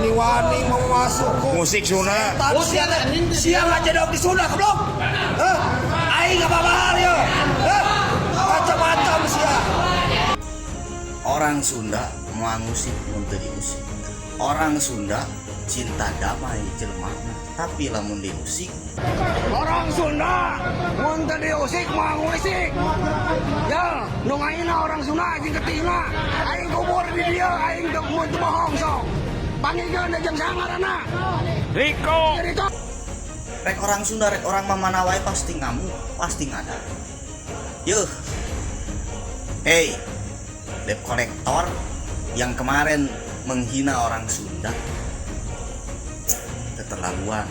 Wani-wani mau masuk. Musik Sunda. Setan sia sia aja dong di Sunda goblok. Hah? Aing apa ya? Hah? Macam-macam sia. Orang Sunda moal ngusik mun teu diusik. Orang Sunda cinta damai jelmana, tapi lamun diusik. Orang Sunda mun teu diusik moal ngusik. Ya, nu ngaina orang Sunda jeung getihna. Aing kubur di dieu, aing teu mun teu bohong sok. Panggilkeun jeung saha ngaranna? Riko. Riko. Rek orang Sunda, rek orang mamana wae, pasti ngamuk, pasti ngada. Yuh, hey, debt collector yang kemarin menghina orang Sunda, keterlaluan.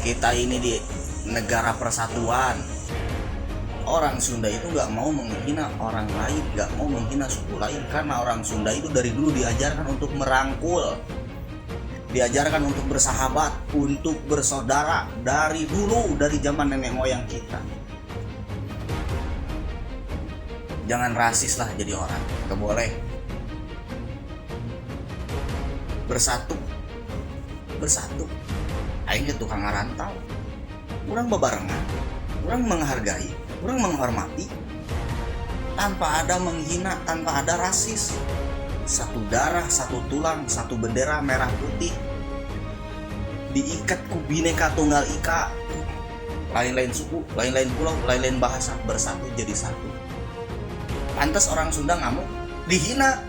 Kita ini di negara persatuan. Orang Sunda itu nggak mau menghina orang lain, nggak mau menghina suku lain, karena orang Sunda itu dari dulu diajarkan untuk merangkul, diajarkan untuk bersahabat, untuk bersaudara dari dulu, dari zaman nenek moyang kita. Jangan rasis lah jadi orang, nggak boleh. Bersatu, bersatu. Aing ge tukang ngarantau. Urang bebarengan, urang menghargai, urang menghormati, tanpa ada menghina, tanpa ada rasis. Satu darah, satu tulang, satu bendera merah putih. Diikat ku Bhinneka Tunggal Ika. Lain-lain suku, lain-lain pulau, lain-lain bahasa, bersatu jadi satu. Pantas orang Sunda ngamuk, dihina.